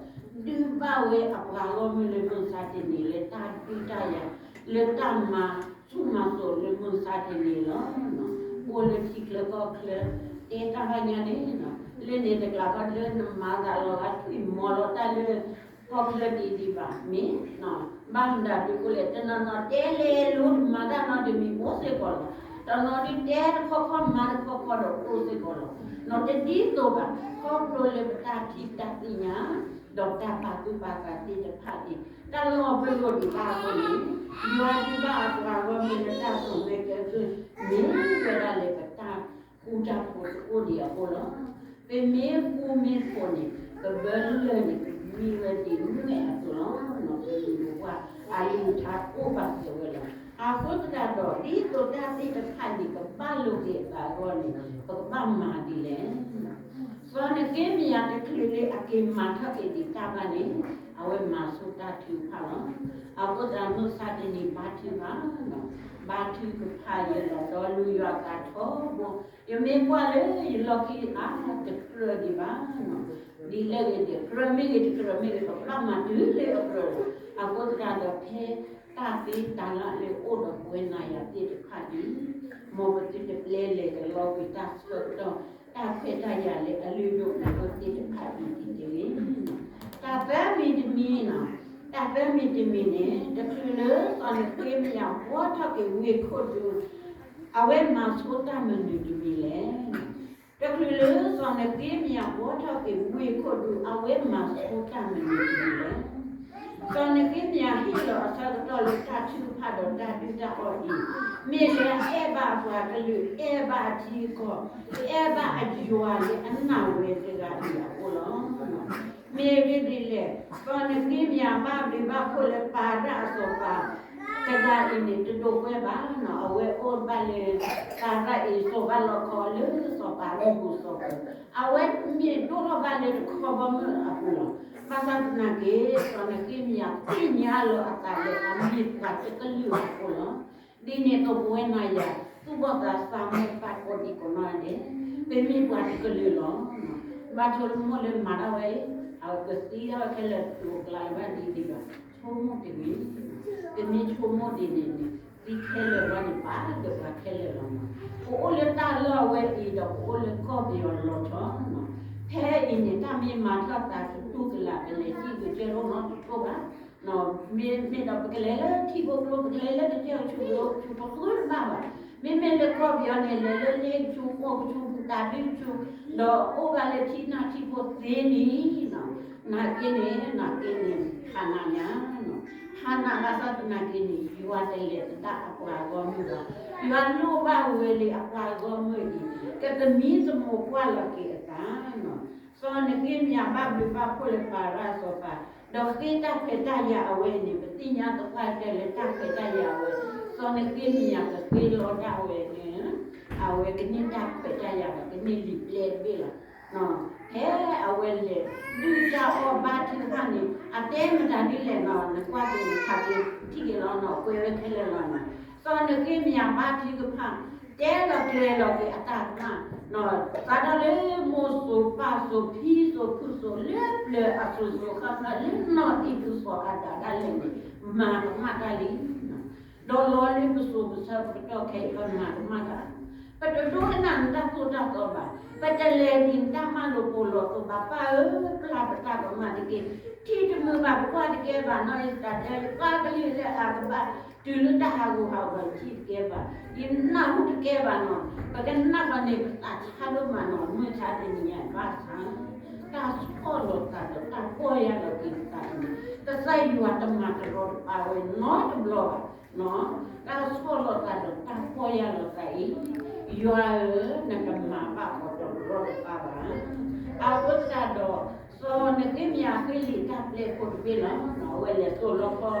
ဒီး ဒုးဘၣ်ဝဲအပှၤဂီၢ်မုၢ်လၢမုၢ်ဆါတနံၤလၢတၢ်ဒုးတၢ်ယၤ လၢတၢ်မၤဆူၣ်မၤစိးလၢမုၢ်ဆါတနံၤလီၤ. အိၣ်လၢထံချၢကီၢ်ချၢ တဲတၢ်ဘၣ်ညါန့ၣ် လၢန့ၣ်တကျးဃီလၢနမၤသးလီၤဂာ်ထွံၣ်မီၤလီၤတၢ်လၢ ကီၢ်ချၢဒ်ဒ်ဘၣ် မ့ၢ် ဘၣ်မတၤဒုးအိၣ်လဲၣ်, တနီၤနီၤတဲလဲၤလိၤ တမၤတၢ်နီတမံၤအိၣ်စ့ၢ်ကီးလီၤ. တနီၤဒုးတဲတခီခီမၤတခီခီဒီးအိၣ်စ့ၢ်ကီးလီၤ. နီၢ်တဒ်သိးဘၣ် ခီဖျိလၢပတၢ်ထံၣ်တၢ်သ့ၣ်ညါ ဒီးတၢ်ပာ်သူၣ်ပာ်သးသ့ၣ်တဖၣ်န့ၣ် တၢ်လီၢ်ပလိာ်ဒံးဘၣ်အဃိန့ၣ်, ယွၤဒုးဘၣ်အပှၤဂီၢ်မုၢ်လၢတၢ်စိာ်မ့ၢ်ကဲသု, မ့ၢ်ဝဲဒၣ်လၢပတၢ်ဃူတၢ်ဖိးတအိၣ်ဒံးအဃိလီၤ. ပမ့ၢ်ဃူမ့ၢ်ဖိးန့ၣ် ပဘၢလၢၢ်န့ၣ် ပမံဝဲဒ်နွဲၣ်အသိးလီၤ. ပလုၢ်ပပှၢ်အလုၢ်အထါအိၣ်ဘၣ်စၢၤဝဲလီၤ. အဃိသတးဒီး ဒ်သိးတၢ်သ့ၣ်တဖၣ်န့ၣ် ကဘၣ်လိာ်က့ၤအသးအဂီၢ်န့ၣ် ပကဘၣ်မၤဒ်လဲၣ်. စီၤနဃ့မယၤတချုးလၢအက့ၤမၤထီၣ်က့ၤဒံးတၢ်ဘၣ်န့ၣ် အဝဲမၤဆိတၢ်ထုကဖၣ်လီၤ. အဃိသတးမုၢ်ဆါတနံၤဘါထုကဖၣ်, ဘါထုကဖၣ်ယဲလီၤဒီးလူၤယွၤအသးထီဘိ, ယမ့ၢ်ကွၢ်လၢယလီၢ်ခံအါတကြၢးဒံးဘၣ်, ဒ်လဲၣ်ဂ့ၤဒဲး ကြၢးမ့ၢ်ဂ့ၤတကြၢးမ့ၢ်ဂ့ၤ ပကဘၣ်မၤတုၤလၢအကြၢးလီၤ. အဃိသတးဒီးဖဲ တၢ်သ့တၢ်လၢအအိၣ်ဒီးပဝဲနၤယၤသ့ၣ်တဖၣ်အံၤ, မ်ပသုတပျဲလဲၤကလီကွံာ်တၢ်ဆၢကတီၢ် တၢ်ခွဲးတၢ်ယာ်လၢအလုၢ်ဒိၣ်ပှ့ၤဒိၣ်သ့ၣ်တဖၣ်အံၤဒ်လဲၣ်. တၢ်သၢမံၤတမံၤ, တၢ်သၢမံၤတမံၤန့ၣ် တချုးလၢစီၤနဃ့မယၤဘှီထီၣ်က့ၤဝ့ၢ်ခိၣ်ဒူ အဝဲမၤဆိတၢ်မနုၤတမံၤလဲၣ်. တချုးလၢစီၤနဃ့မယၤဘှီထီၣ်က့ၤဝ့ၢ်ခိၣ်ဒူ အဝဲမၤဆိတၢ်မနုၤတမံၤလဲၣ်. စီၤနဃ့မယၤဟ့ၣ်လီၤအဆၢကတီၢ်လၢတၢ်ထုကဖၣ်ဒီးတၢ်ဒုၣ်တၢ်အီၣ်အံၤ, မ့ၢ်လၢအအဲၣ်ဘၣ်အပှၤကလုာ်, အဲၣ်ဘၣ်အထံအကီၢ်, အဲၣ်ဘၣ်အယွၤလၢအနာ်ဝဲတဂၤအံၤအဃိလီၤ. မ့ၢ်ဂ့ၢ်ဒ်လဲၣ်, စီၤနဃ့မယၤဘၣ်ဘျုးဘၣ်ဖှိၣ်လၢပၤရၣ်အစီၤပၤ တဂၤအံၤန့ၣ် တဒိးကွဲဘၣ်နီၤ, အဝဲအိၣ်ဘၣ်လၢ ပၤရၣ်အံၤ စိာ်ဘၣ်လီခီလၢစီၤပၤမုၢ်ပူၤစီၤပၤ, အဝဲမ့ၢ်ဒိၣ်ထီၣ်ဘၣ်လၢတခီဘီမုၢ်အပူၤလီၤ. ဘၣ်ဆၣ်သနာ်က့ စီၤနဃ့မယၤသ့ၣ်ညါလီၤအသးလၢအမ့ၢ်ပှၤတကလုာ်အဃိလီၤ. ဒ်န့ၣ်အသိးပဝဲနၤယၤ သူၣ်ဘီၣ်သးစၢ်မိၢ်ပၢ်ကိးဒံကိးနီၢ်ဒဲး ပမ့ၢ်ပှၤတကလုာ်လီၤ. ဘၣ်ဆိကမိၣ်လၢမၤတၢ်ဝဲအံၤ အကသံဒၣ်ဝဲခဲလၢာ်တကျါလၢၤဘၣ်ဒ်ဒံးဘၣ်, ဆိကမိၣ်တဂ့ၤ, ပမ့ၢ်ဆိကမိၣ်ဒ်န့ၣ်န့ၣ် သံခဲလၢာ်လီၤန့ၣ် ပာ်လၢပှၤခဲလၢာ်လီၤနီၤ. ပအိၣ်လၢတၢ်လီၢ်အဝဲအံၤဒီး ပအိၣ်လၢကီၢ်ပယီၤလီၤဆီနီၤ. ဖဲအံၤန့ၣ် တၢ်မ့ၢ်မၤထီၣ်သးတတူၢ်ကလာ် ပလဲၤဟံၣ်ကစၢၢ်လိနီတတိၢ်ဘၣ် မ့မ့ၢ်ဒီးပကလဲၤလၢထံဖိကျိ ပကလဲၤလၢကစၢၢ်ကဆူးကဆူး ပဃုတဘၣ်ဘၣ်. မ့မ့ၢ်လၢကီၢ်ပယီၤန့ၣ် လဲၤလၢလ့ကဆူး မိၢ်ကဆူး တၢ်ဒုကဆူး ဒီးအိၣ်ဘၣ်လၢထံနၢ်ထံဖိသ့လံနီၤ. နာ်က့န့ၣ် နာ်က့န့ၣ် ဖးနးညါနီၤ. ဖးနးဘၣ်ဆၣ်သနာ်က့န့ၣ် ယွၤတလဲၤသဒၣ်အပှၤဂီၢ်မုၢ်ဘၣ်. ယွၤလိၣ်ဘၣ်ဝဲလၢအပှၤဂီၢ်မုၢ်အံၤ ကသမံသမိးကွၢ်လီၤက့ၤအသးနီၤ. စီၤနဃ့မယၤဘၣ်ဘျုးဘၣ်ဖှိၣ်လၢပၤရၣ်စီၤပၤ, ဒီးဃ့တၢ်ခွဲးတၢ်ယာ်အဝဲန့ၣ် ပသ့ၣ်ညါသပှၢ်တၢၢ်လၢတၢ်ခွဲးတၢ်ယာ်အဝဲ, စီၤနဃ့မယၤကဃ့လီၤတၢ်အဝဲန့ၣ်, အဝဲကန့ၢ်တၢ်ခွဲးတၢ်ယာ်ဒီးကန့ၢ်လံာ်ပျဲတဘ့ၣ်လီၤ. ဖဲအဝဲလဲၤဒုၣ်တၢ်အီၣ်ဘါထုကဖၣ်န့ၣ် အတဲမတၤဒ်လဲၣ်နီၤ, နကွၢ်က့ၤနထးက့ၤထံၣ်က့ၤလီၤနီၤ, ကွဲးဝဲခဲလၢာ်လီၤနီၤ. စီၤနဃ့မယၤဘါထုကဖၣ် တဲလီၤကျဲၤလီၤက့ၤအတၢ်ကမၣ် စးထီၣ်လၢမိၢ်စိၤပၢ်စိၤဖံစိၤဖုစိၤလၢပျၢၤအစိၤစိၤဃၣ်ဃၣ်လၢနီၢ်သံၣ်ဒူစီၤအၤဒၣ်ဒၣ်လဲာ်န့ၣ် မၤကမၣ်တၢ်လံ. ဒီးလီၤလၢပစိၤပဆၢပကတီၢ်ခဲအံၤ ပမၤကမၣ်တၢ်, ပတဒိကနၣ်နတၢ်သိၣ်တၢ်သီဘၣ်, ပတလဲၤဒံးနတၢ်မၤလိာ်ပိာ်လိာ်အသိးဘၣ်. ပၢ်ဧၢ, ပျၢ်ပတၢ်ကမၣ်တက့ၢ်. ထံၣ်တမုာ်ဘၣ် ပကွၢ်တကဲဘၣ်နီၤ, ယသးတဲ ယပှၤကလုာ်လၢအကဘၣ် တုၤလၢတၢ်ဟးဂူာ်ဟးဂီၤ ယထံၣ်တကဲဘၣ်, ယနၢ်ဟူတကဲဘၣ်နီၤ. ပကနၣ်ဃီန့ၣ် ပသးဆါဒိၣ်မးနီၤ, မုၢ်ဆါတနံၤညါဘၣ်ဆၣ် တၢ်ဆီၣ်လီၤသးဒီးတၢ်ပီၢ်ယၢ်လီၤက့ၤသးန့ၣ် ကစၢ်ယွၤတမၤတရီတပါဝဲနီတဘျီဘၣ်. တၢ်ဆီၣ်လီၤသးဒီးတၢ်ပီၢ်ယၢ်လီၤသးအံၤ, ယွၤဧၢ, နကမၤဘၣ်အီၤတရီတပါဘၣ်. အဃိသတးဒီး စီၤနဃ့မယၤဃ့လံာ်တၢ်ပျဲဖိတဘ့ၣ်လီၤ. အဝဲလဲၤသိၣ်လီခီ,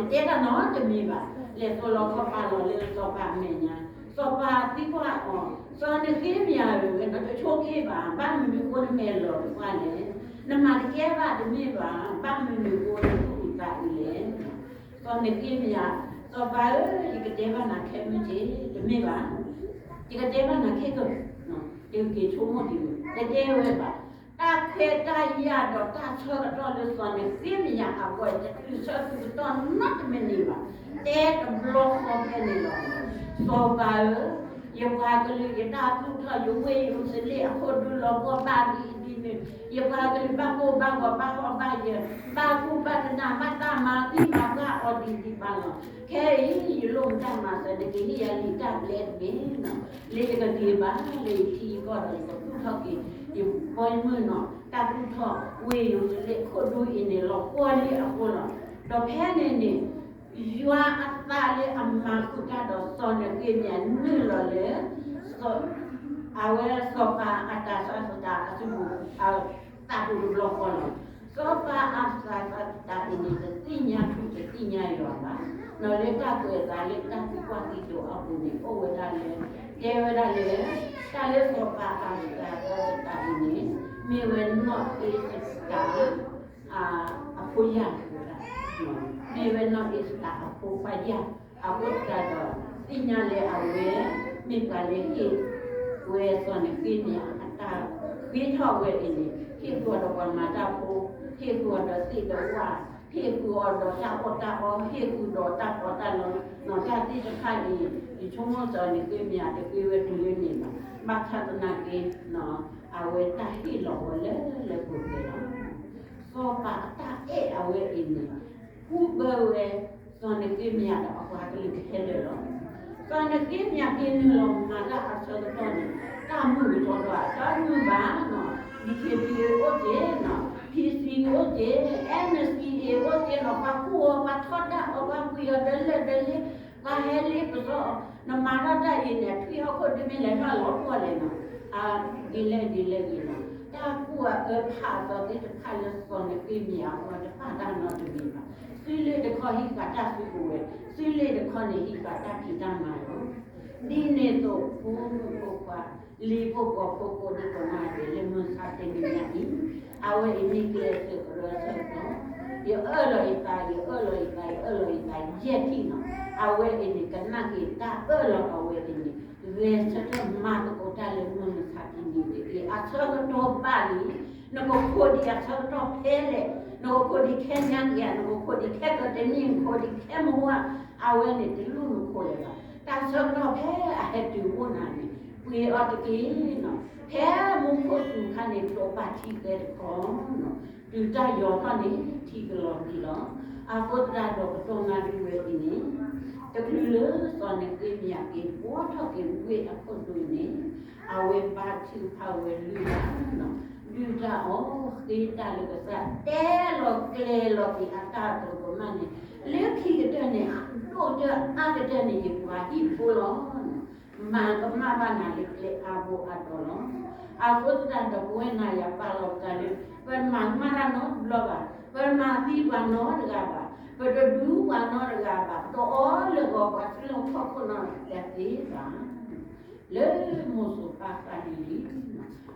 တတဲတၢ်နီတမံၤဘၣ်, လဲၤသိၣ်လီခီပာ်လီၤလၢစီၤပၤအမဲာ်ညါ, စီၤပၤသံကွၢ်အီၤ, စီၤနဃ့မယၤဧၢ, နတဆိက့ဘၣ်, ဘၣ်မနုၤအဃိနမဲာ်လီၤတပှၢ်လဲၣ်. နမၤတကဲဘၣ်တမ့ၢ်ဘၣ်, ဘၣ်မနုၤအဃိနသူၣ်အုးသးအုးလဲၣ်. စီၤနဃ့မယၤ, စီၤပၤဧၢ, ယကတဲဘၣ်နၤခဲမုၢ်က့ၤ, တမ့ၢ်ဘၣ်, ယကတဲဘၣ်နၤခဲကၢၢ်, ယက့ၤဆိကမိၣ်ဒံးဝဲ, တတဲဝဲဘၣ်. တၢ်ခွဲးတၢ်ယာ်ဒီးတၢ်ဆၢကတီၢ်လၢစီၤနဃ့မယၤအဂီၢ် တတုၤဆၢတုၤကတီၢ်နီတမံၤန့ၣ်ဘၣ်, တဲတဘျီဃီဖဲန့ၣ်လီၤ. စီၤပၤဧၢ, ယပှၤကလုာ် ယတၢ်သူၣ်ထီၣ် ယဝ့ၢ်ယရူၤၡလ့ၣ်အခိၣ်ဒူလီၤပှီၢ်ဘၣ်ဒ်အံၤဒ်န့ၣ်, ယပှၤကလုာ်ဘၣ်ကိၢ်ဘၣ်ဂီၤ ဘၣ်ဟီၣ်ဘၣ်ယၢၤ, ဘၣ်ကူၣ်ဘၣ်ကနၣ် ဘၣ်တၢ်မၤသံမၤပှၢ်အီၤဒ်ဒ်ဘၣ်လီၤ. ခဲအံၤ ယလိၣ်မတၢ်မၤစၢၤ နကဟ့ၣ်ယၤလံာ်တၢ်ပျဲတဘ့ၣ်နီၤ, လၢယကက့ၤဘၣ်လၢယထံယကီၢ်ဒီး ယကသူၣ်ထီၣ်က့ၤ ယဘီယမုၢ်နီၤ, တၢ်သူၣ်ထီၣ်ဝ့ၢ်ယရူၤၡလ့ၣ်အခိၣ်ဒူအံၤန့ၣ် လီၤပှီၢ်လံအဃိလီၤ. ဒီးဖဲန့ၣ်န့ၣ် ယွၤအသးလၢအမၤဃုာ်တၢ်ဒီးစီၤနဃ့မယၤနုာ်လီၤလၢ စီၤ အဝဲစီၤပၤအတၤဆၢကတီၢ်အစုပူၤ အသးပူၤတဘျီဃီလီၤ. စီၤပၤအတၤဆၢကတီၢ်အံၤန့ၣ် တသ့ၣ်ညါထူတသ့ၣ်ညါယွၤဘၣ်. ဒီးလၢတၢ်ကွဲးအသးလၢတၢ်သံကွၢ်သံဒိးအပူၤန့ၣ် အိၣ်ဝဲဒၣ်လၢ တဲဝဲဒၣ်လၢ တၢ်လၢစီၤပၤအတၤဆၢကတီၢ်အံၤန့ၣ် မ့ၢ်ဝဲနီၢ်အ့စတၢ် အဖိယာ်, မ့ၢ်ဝဲနီၢ်အ့စတၢ်အဖိခွါယာ်, အဃိသတးဒီး သ့ၣ်ညါလၢအဝဲ မ့ၢ်ပှၤလၢဟ့ၣ် ဝဲစီၤနဃ့မယၤအတၢ်ဃ့ထီၣ်ဝဲအံၤန့ၣ် ဟ့ၣ်ဃုာ်အီၤဒီးပှၤမၤတၢ်ဖိ, ဟ့ၣ်ဃုာ်အီၤဒီးသ့ၣ်ဒီးဝၣ်, ဟ့ၣ်ဃုာ်အီၤဒီးတၢ်အီၣ်တၢ်အီ, ဟ့ၣ်ဃုာ်ဒီးတၢ်ပီးတၢ်လီ, နီၢ်တၢ်သ့ၣ်တဖၣ်အံၤ ယဆိကမိၣ်စီၤနဃ့မယၤတဃ့ဝဲတုၤလၢန့ၣ်ဘၣ်. ဘၣ်ဆၣ်သနာ်က့ အဝဲတၢ်ဟ့ၣ်လီၤဝဲလၢလၢပှဲၤပှဲၤလီၤ. စီၤပၤအတၢ်အဲၣ်အဝဲအံၤန့ၣ် ဃူဘၢဝဲ စီၤနဃ့မယၤဒီးအပှၤကလုာ်ခဲလၢာ်လီၤ. စီၤနဃ့မယၤက့ၤနုာ်လီၤမၤတၢ်အဆၢကတီၢ်န့ၣ် တၢ်မုာ်ကထီထီၣ်ဧါ, တၢ်မုာ်ဘၣ်နီၤ, ဘံခ့ပံအိၣ်က့ၤနီၤ, ဖံစံအိၣ်က့ၤ, အဲၣ်နစံအ့အိၣ်က့ၤနီၤ, ပှၤကူၣ်အီၤ ပှၤထီဒါအီၤ ပှၤကွံာ်အီၤဒီးလၢာ်ဒီးလ့, ပှၤဟဲလ့ပစီအီၤ, နမၤထီၣ်တၢ်အံၤန့ၣ် ထွံၣ်ဟီၣ်ခိၣ်ဒုးမ့ၢ်လဲၤထီၣ်လီၤပှီၢ်လဲၣ်နီၤ, ဒ်လဲၣ်ဒ်လဲၣ်ဂ့ၤနီၤ, တၢ်ကူၣ်အအၢဖးအသီသ့ၣ်တဖၣ်လၢစီၤနဃ့မယၤအဂီၢ် တပာ်တၢ်နီတမံၤဘၣ်. စုလ့ၣ်တခီဟံးဃာ်တၢ်စုကဝဲၤ, စုလ့ၣ်တခီန့ၣ်ဟံးဃာ်တၢ်ဖံးတၢ်မၤလီၤ. ဒ်န့ၣ်အသိး ဖိမုၣ်ဖိခွါ လံၤဖိပိာ်ဖိကိးဒံကိးနီၢ်ဂၤဒဲးလၢမုၢ်ဆါတနံၤညါအံၤ, အဝဲအံၤမ့ၢ်ကျဲအစၢၤကရၢအဆၢကတီၢ်, ယအၢၣ်လီၤယသး, ယအၢၣ်လီၤယသး, ယအၢၣ်လီၤယသး ယဲၢ်ထံၣ်နီၤ, အဝဲအံၤန့ၣ် ကနၣ်က့ၤတၢ်အၢၣ်လီၤအဝဲအံၤန့ၣ် ဂဲၤဆၢထၢၣ်မၤသကိးတၢ်လၢမုၢ်မဆါတနံၤတက့ၢ်. အဆၢကတီၢ်ဘၣ်လံ, နကခိးဒံးအဆၢကတီၢ်ဖဲလဲၣ်, နကခိးဒံးခဲညါက့ၤဧါ, နကခိးဒံးခဲကတနံၣ်, နကခိးဒံးခဲမုၢ်ဝါ, အဝဲန့ၣ်တလူၢ်နခိးလၢၤဘၣ်. တၢ်ဆၢကတီၢ်ဖဲအဟဲတုၤအိၣ်နၤန့ၣ် ပှ့ၤအီၤတက့ၢ်နီၤ, ဖဲမူခိၣ်စူၤခါန့ၣ် ဒိးပာ်ထံသဲတခီနီၤ, တုၤတၢ်ယီၤထီၣ်န့ၣ် ထံကလီၤဘံလီၤ. အဃိသတးဒီးပတီၢ်နၢ်ဒုးဝဲအံၤန့ၣ် တချုးလၢစီၤနဃ့မယၤက့ၤဘှီထီၣ်က့ၤဝ့ၢ်အခိၣ်ဒူန့ၣ် အဝဲဘါထုကဖၣ်ဝဲလွံၢ်ဂၤနီၤ, ဒုၣ်တၢ်အီၣ်ဃ့တၢ်လၢကစၢ် တဲလီၤကျဲၤလီၤက့ၤအတၢ်ကမၣ်န့ၣ် လၢခံကတၢၢ်န့ၣ် ဒိၣ်ကတၢၢ်အါကတၢၢ်န့ၣ် ယပှၤဟံၣ်ဖိလီၤ. မၤကမၣ်ဘၣ်နၤလၢကျဲအါဘိအါတီၤလီၤ. အဃိသတးဒီးပဝဲနၤယၤပာ်လီၤပသးလၢ ပတမၤကမၣ်တၢ်နီတဘျီဘၣ်, ပတမၤသံပှၤနီတဂၤဘၣ်, ပတဒူပှၤနီတဂၤဘၣ်, ပတအီလၢဂီၤပှၤထံလီၢ်ခီၣ်ခိၣ်နီတဂၤသ့ဘၣ်. လၢမိၢ်စိၤပၢ်သးလံၤလံၤ, ပ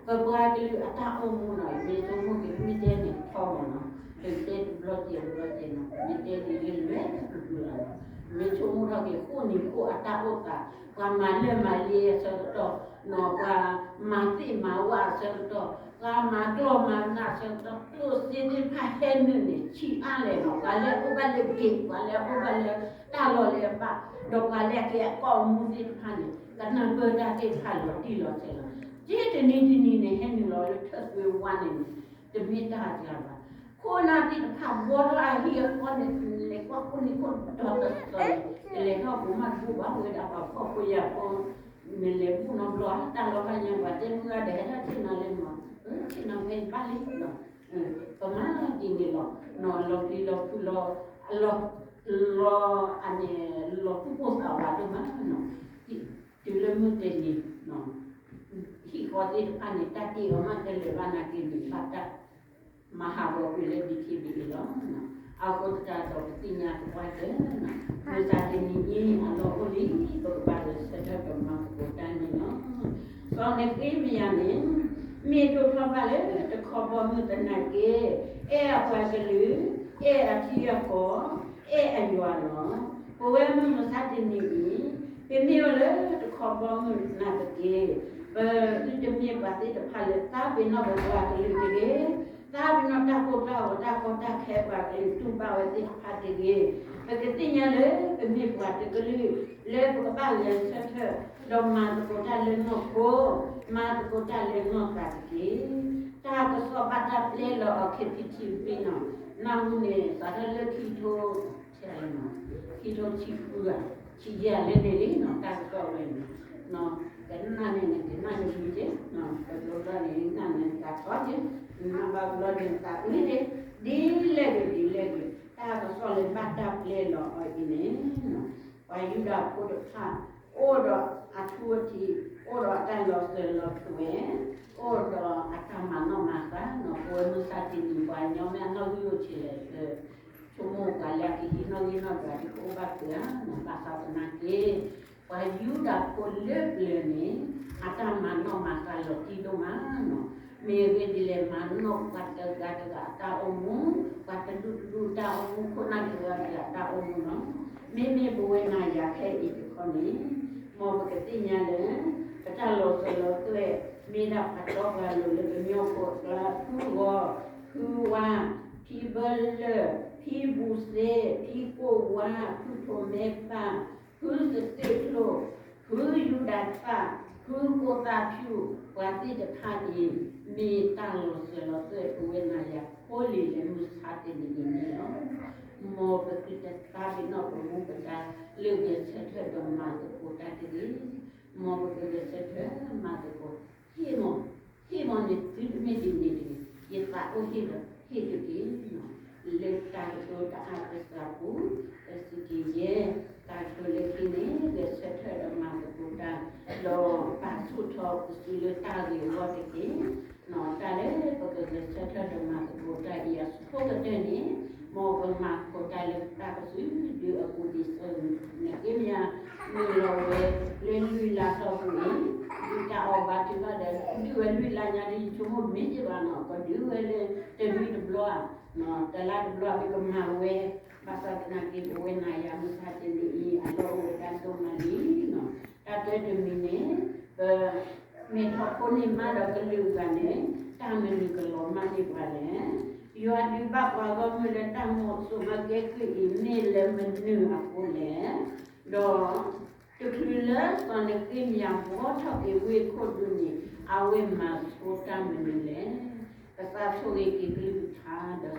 ပှၤကလုာ်အတၢ်အိၣ်မူနီၤ မ့ၢ်ဆိကမိၣ်က့ၤ မ့ၢ်တဲန့ၣ်ထီဘၣ်နီၤ, ပတဲတဘျီကဲတဘျီကဲနီၤ, မ့ၢ်တဲဒ်လဲၣ်လဲၣ်တဘျီလီၤနီၤ, မ့ၢ်ဆိကမိၣ်ထီၣ်က့ၤ ဃိၣ်နံၤဃိၣ်အတၢ်အိၣ်သး, ပှၤမၤလၢမၤလ့အဆၢကတီၢ်နီၤ, ပှၤမၤသ့ၣ်မၤဝၣ်အဆၢကတီၢ်, ပှၤမၤကျီၢ်မၤနးအဆၢကတီၢ်, ကျိၣ်စ့သ့ၣ်တဖၣ်ဟဲနုာ်န့ၣ် ဆံးအါလဲၣ်နီၤ, ပှၤလၢအအိၣ်ဘၣ်လၢဂ့ၤ, ပှၤလၢအအိၣ်ဘၣ်လၢတၢ်လီၢ်လၢအဘၣ်, ဒီးပှၤလၢအကဲအကီၢ်အမူသ့ၣ်တဖၣ်န့ၣ် ကနၢ်ပၢၢ်တၢ်သ့ၣ်တဖၣ်လီၤတံၢ်လီၤဆဲးလီၤ. က့တနံၤတနံၤန့ၣ် ဟဲနုာ်လီၤလၢထၢၣ်သွ့ဝါန့ၣ်န့ၣ် တမ့ၢ်တၢ်အကျါဘၣ်. ခိၣ်နၢ်သ့ၣ်တဖၣ်ဘှီထီၣ်အဟံၣ်အဃီန့ၣ် လဲၤကွၢ်ခိၣ်နံၤခိၣ်ဒီးတသီန့ၣ် တလဲၤထီၣ်ပူၤမးတဘူၣ်ဘၣ်, ဝဲဒၣ်ပှၤဖှီၣ်ဖိယာ်ဖိ မ့ၢ်လဲၤဘူၣ်နီတဘျီ တၢ်လီၤဘၣ်ညါ ပှၤတဲမုၢ်ဂၤဒီးဟဲထီၣ်ဆ့ၣ်နီၤလၢမး, ဆ့ၣ်နီၤဖဲအံၤဘၣ်လံလီၤ. ပမၤဒ်န့ၣ်လီၤ, လီၤပျံၤလီၤဖုးလီၤ, လီၤ, လီၤအန့ၣ် လီၤသူၣ်ပိၢ်သးဝးဒိၣ်မးနီၤ, တုၤလၢမုၢ်တနံၤ ဟံၣ်ဃီသ့ၣ်တဖၣ်န့ၣ် တၢ်တ့အီၤမးတလဲၤဘၣ်နာ်က့န့ၣ် ဘၣ်တၢ်မၤဟးဂီၤကွံာ်လၢ ဘံခ့ဘံအ့လီၤ. အဃိသတးဒီးပသ့ၣ်ညါသပှၢ်တၢၢ်နီၤ, မုၢ်ဆါတနံၤအံၤ အလီၢ်အိၣ်လံ ပကဘၣ်ဂဲၤဆၢထၢၣ်ဒီးမၤသကိးတၢ်န့ၣ်လီၤ. စီၤနဃ့မယၤန့ၣ် မ့ၢ်ဒိၣ်ထီၣ်ဘၣ်လၢတခီဘီမုၢ်သနာ်က့ အဲၣ်အပှၤကလုာ်, အဲၣ်အထံအကီၢ်, အဲၣ်အယွၤလီၤ. ပဝဲမုၢ်မဆါတနံၤအံၤ ပမ့ၢ်အိၣ်လၢတခီဘီမုၢ်နာ်သက့ ပသုတမ့ၢ်ပှၤသ့ၣ်တဖၣ်လၢ သးပ့ၤနီၣ်ပပှၤကလုာ်တဂ့ၤ, သးပ့ၤနီၣ်တၢ်ကိၢ်တၢ်ဂီၤ တၢ်ကီတၢ်ခဲပှၤကလုာ်တူၢ်ဘၣ်ဝဲသ့ၣ်တဖၣ်တဂ့ၤ. ပကသ့ၣ်ညါလၢပမ့ၢ်ပှၤတကလုာ် လၢပကဘၣ်ဂဲၤဆၢထၢၣ် ဒီးမၤသကိးတၢ်လၢနီၢ်ခိ, မၤသကိးတၢ်လၢနီၢ်သးတက့ၢ်. တၢ်ကစီၣ်ဘၣ်တၢ်ပျဲလီၤအီၤ ခံထံၣ်တထံၣ်နီၤ, နၢ်ဟူန့ၣ် စးထီၣ်လၢခံထိ ခံထိဆံဃုဂၤ, ဆံယဲၢ်လၢန့ၣ်လံနီၤ, တၢ်ကစီၣ်ဝဲန့ၣ်, ကနၣ်န့ၣ် နကနၣ်တမံၤက့ၤ, တဘျီဘျီန့ၣ် နနၢ်န့ၣ်နသးထီက့ၤ, နနၢ်ဘၣ်ဘျီန့ၣ်နသးအုးက့ၤ, ဒ်လဲၣ်ဂ့ၤ ဒ်လဲၣ်ဂ့ၤ တၢ်ကစီၣ်လၢဘၣ်တၢ်ပျဲလီၤအီၤအံၤန့ၣ်, ပှၤယူဒၤဖိတဖၣ် အိၣ်ဒီးအထူအထံး, အိၣ်ဒီးအတၢ်လီၤစၢၤလီၤသွဲၣ်, အိၣ်ဒီးအတၢ်မၤနီၣ်မၤဃါ, ပဝဲမုၢ်ဆါတနံၤ ပှၤကညီမ့ၢ်အနီၣ်ဂံၢ်အိၣ်ဆံးလဲၣ်, ဆိကမိၣ်ပှၤလၢအကဟံးနီၣ်ဂံၢ်နီၣ်ဒွးဒုးကအိၣ်ဘၣ်ဖုးဧါ, ဘၣ်ဆၣ်သနာ်က့ ပှၤယူဒၤဖိလၢပျၢၤန့ၣ် အတၢ်မၤနီၣ်မၤဃါလီၤတံၢ်ဒိၣ်မးနီၤ. မ့ၢ်အဂ့ၢ်ဒ်လဲၣ်, မၤနီၣ်ပှၤတဂၤတဂၤအတၢ်အိၣ်မူ, ပှၤတဒူၣ်တဒူၣ်တၢ်အိၣ်မူ, ခိၣ်နၢ်တဂၤတဂၤအတၢ်အိၣ်မူလီၤ. မ့မ့ၢ်ပဝဲနၤယၤခဲအံၤတခီန့ၣ်, မ်ပကသ့ၣ်ညါလၢ ပတၢ်လီၤစၢၤလီၤသွဲၣ် မ့ၢ်ဒၣ်ပှၤတီပှၤလိၤလၢကညီဖိအကျါ, ဖုဂီၤ, ဖုဝါ, ဖံဘၢလၢၢ်, ဖံဘူးစ့, ဖံကိၣ်ဝါ, ဖုထိးမဲပၢ်, ဖုသတ့ၣ်ကျိၣ်, ဖုယူဒၤသၣ်, ဖုကိၣ်သၣ်ဖၠူၣ်, ပှၤသ့ၣ်တဖၣ်အံၤ မ့ၢ်တၢ်လီၤစၢၤလီၤသွဲၣ် ပဝဲနၤယၤဖိလံၤလၢမုၢ်ဆါတနံၤအံၤန့ၣ်လီၤ. မ်ပသုတသးပ့ၤနီၣ်ပမူပဒါ လၢဂဲၤဆၢထၢၣ်ဒီးမၤသကိးတၢ်တဂ့ၤ. မ်ပကဂဲၤဆၢထၢၣ်မၤသကိး, ဟ့ၣ်မီၢ်, ဟ့ၣ်မီၢ်န့ၣ် သုတမ့ၢ်ဒ်န့ၣ်တဂ့ၤ, ယသးအိၣ်ဟ့ၣ်ဒီးဟ့ၣ်တက့ၢ်. လၢတၢ်ကတိၤတအၢ်သစးပူၤ, တစံးက့ၤယဲ, တၢ်ကတိၤလၢခံန့ၣ် ဂဲၤဆၢထၢၣ်ဒီးမၤသကိးတၢ်, ဒီးပာ်ဆူၣ်ထီၣ်ပစုလၢတၢ်ဂ့ၤအဂီၢ်တက့ၢ်. တၢ်လၢပကဂဲၤဆၢထၢၣ်ဒီးမၤသကိးတၢ်အံၤအဆိကတၢၢ်န့ၣ်, မ်ပမၤသကိးတၢ်လၢတၢ်ပစုဒုအပူၤဒ်သိးန့ၣ်က့မ့ၢ်ဧါ, မုၢ်လီၤဝဲလၢလွံၢ်လါတီၢ်ပူၤန့ၣ်, ဒုးတၢ်အီၣ်ဘၣ်တုၤဘၣ်ဒီး ဒုးဝဲလွံၢ်လါညါဒီး ယဆိကမိၣ်မ့ၢ်က့ၤဘၣ်နီၤ, ကဒုးဝဲလၢတနွံတဘျီဧါ, တလါတဘျီဧါ မ့ၢ်ကမၤဝဲ, ဘၣ်ဆၣ်သနာ်က့ ပဝဲနၤယၤမုၢ်ဆါတနံၤအံၤ အလီၢ်အိၣ်ဝဲဒၣ်ဒိၣ်မးလံနီၤ. တၢ်တၢတမံၤန့ၣ်, ပမ့ၢ်ထီၣ်ဖိန့ၢ်မးဒီးကလုာ်ဂၤန့ၣ်, တၢ်မနုၤကလီၤမၢ်န့ၢ်ပှၤလဲၣ်. ယွၤဒုးဘၣ်ပှၤဂီၢ်မုၢ်လၢတၢ်မိၣ်စိၤမၤကဲကုၢ်အံၤ မ့ၢ်လၢမနုၤအဃိလဲၣ်, ဒီး တချုးလၢစီၤနဃ့မယၤဘှီထီၣ်က့ၤဝ့ၢ်ခိၣ်ဒူန့ၣ် အဝဲမၤဆိတၢ်မနုၤလဲၣ်. ကစၢ်ဆိၣ်ဂ့ၤက့ၤကလုၢ်ကထါဒီး